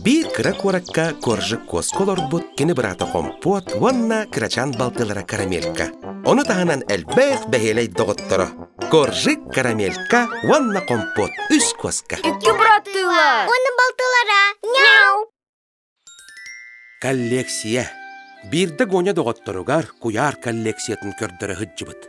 Биир кыра куоракка Коржик куоска олорбут кини быраата Хомпуот уонна кырачаан балтылара Карамелька. Ону таһынан элбэх бэһиэлэй доҕотторо Коржик, Карамелька уонна Хомпуот үс куоска. Икки быраттыылар. Уонна балтылара. Няу! Коллекция. Биирдэ Гоня доҕотторугар куйаар коллекциятын көрдөрө сылдьыбыт.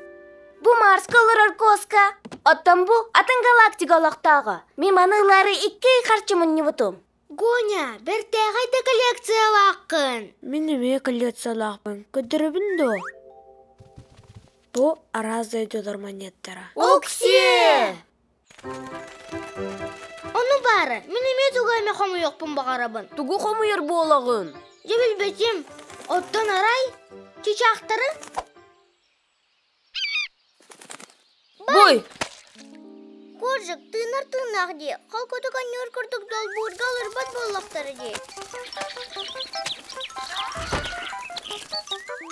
Бу Марска олорор куоска. Оттон бу атын галактика олохтооҕо. Мин маны ылаары икки ый харчы мунньубутум. Гоня, бэртээхэй да коллекциялааххын. Мин эмиэ коллекциялаахпын. Көрдөрөбүн дуо? Бу араас дойдулар монеттара. Оксие! Ону баара, мин эмиэ тугу эмэ хомуйуохпун баҕарабын. Тугу хомуйар буолаҕын? Дьэ билбэтим. Оттон арай, чычаахтары? Бой! Коржик, тыынар тыыннаах дии. Холкутук анньыыр курдук долбуурга олорбот буоллахтара дии.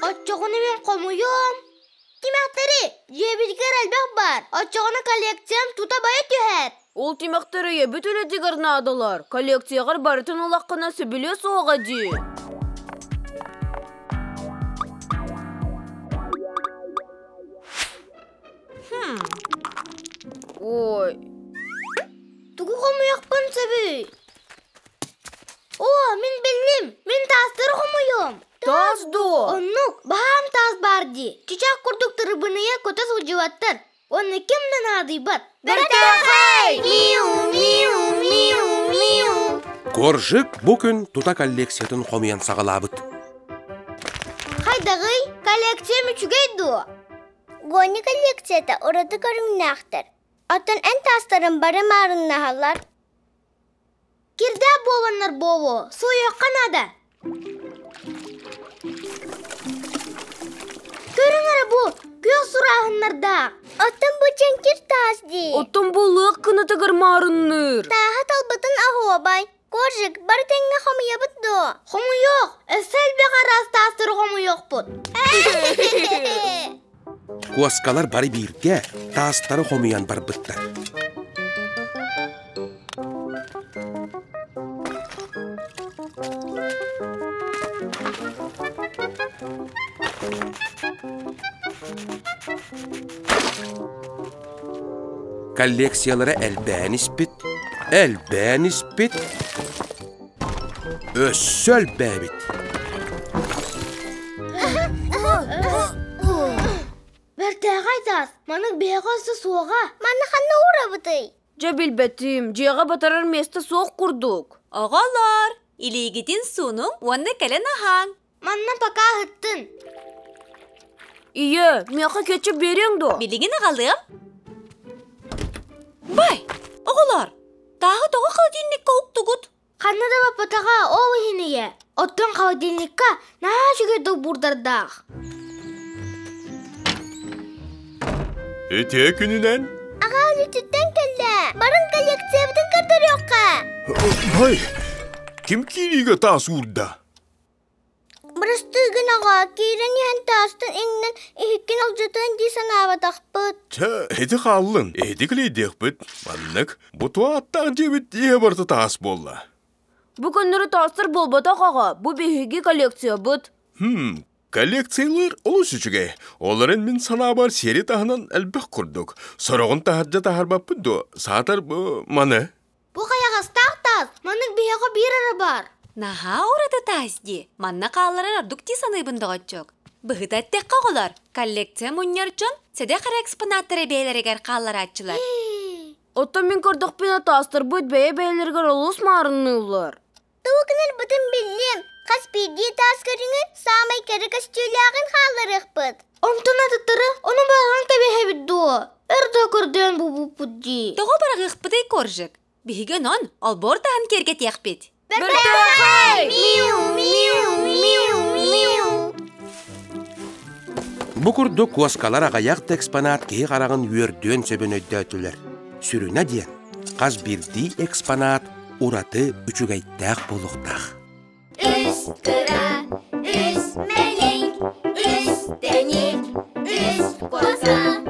Оччоҕуна мин хомуйуом. Тимэхтэри, дьиэбитигэр элбэх баар. Оччоҕуна коллекциям тута байа түһэр. Ол тимэхтэр ийэбит үлэтигэр наадалар. Коллекцияҕар барытын ылаххына сөбүлүө суоҕа дии. Хм. Ой. Тугу хомуйахпын сөбүй? Оо, мин биллим. Мин таастары хомуйуом. Таас дуо? Оннук, баһаам таас баар дии. Чычаах курдук тырыбыныйа көтө сылдьыбаттар. Уонна ким да наадыйбат. Бэртээхэй! Миу, миу, миу, миу. Коржик бу күн тута коллекциятын хомуйан саҕалаабыт. Хайдаҕый, коллекциям үчүгэй дуо? Гони коллекцията ураты көрүҥнээхтэр. Оттон эн таастарын бары маарыннаһаллар. Кирдээх буоланнар буолуо, суойуохха наада. Көрүҥ эрэ бу, күөх сурааһыннардаах. Оттон бу чэҥкир таас дии. Оттон бу лыах кынатыгар маарынныыр. Тааһа талбытын оһуобай. Коржик, бары тэҥҥэ хомуйабыт дуо? Хомуйуох! Өссө элбэх араас таастары хомуйуохпут. Куоскалар бары бииргэ таастары хомуйан барбыттар. Коллекциялара элбээн испит, элбээн испит, өссө элбээбит. Бэртээхэй таас, маннык биһиэхэ өссө суоҕа. Манна ханна уурабытый? Дьэ билбэтим, дьиэҕэ батарар миэстэ суох курдук. Оҕолор, илиигитин суунуҥ уонна кэлэн аһааҥ. Манна пока аһыттын. Ийэ, миэхэ кетчуп биэриэҥ дуо? Билигин аҕалыам. Бай, оҕолор, тааһы тоҕо холодильникка уктугут? Ханна да баппатаҕа ол иһин ийэ. Оттон холодильникка наһаа үчүгэй долбуурдардаах. Үтүө күнүнэн! Аҕаа үлүтүттэн кэллэ. Барын коллекциябытын көрдөрүөххэ. Бай, ким киириигэ таас уурда? Бырастыы гын аҕаа, киирэн иһэн таастан иҥнэн иһиккин алдьатыан дии санаабатахпыт. Чэ, ити хааллын, ити клейдиэхпит. Маннык, бу туааттаах дьиэбит иһэ барыта таас буолла. Бу көннөрү таастар буолбатах аҕа, бу биһиги коллекциябыт. Хм, коллекциялыыр олус үчүгэй. Ол эрэн мин санаабар сиэри таһынан элбэх курдук. Сороҕун таһырдьа таһарбаппыт дуо, саатар бу маны. Бу хайаҕастаах таас, маннык биһиэхэ биир эрэ баар. Наһаа ураты таас дии. Манна хаалларар ордук дии саныыбын доҕоччуок. Быһыта эттэххэ оҕолор, коллекция мунньар дьон сэдэх эрэ экспонаттары бэйэлэригэр хаалларааччылар. Оттон мин көрдөхпүнэ таастарбыт бэйэ-бэйэлэригэр олус маарынныыллар. Тугу гынарбытын биллим. Хас биирдии таас көрүҥү саамай кэрэ көстүүлээҕин хаалларыахпыт. Онтон атыттары ону баҕаран кэбиһэбит дуо? Өр да көрдөөн булбуппут дии. Тоҕо быраҕыахпытый коржик? Биһиги онон олбуор таһын киэргэтиэхпит. Бэртээхэй! Миу, миу, миу, миу. Бу курдук куоскалар аҕыйах да экспонат киһи хараҕын үөрдүөн сөбүн өйдөөтүлэр. Сүрүнэ диэн, хас биирдии экспонат ураты үчүгэйдээх буолуохтаах. Үс кыра, үс мэник, үс тэник, үс коза.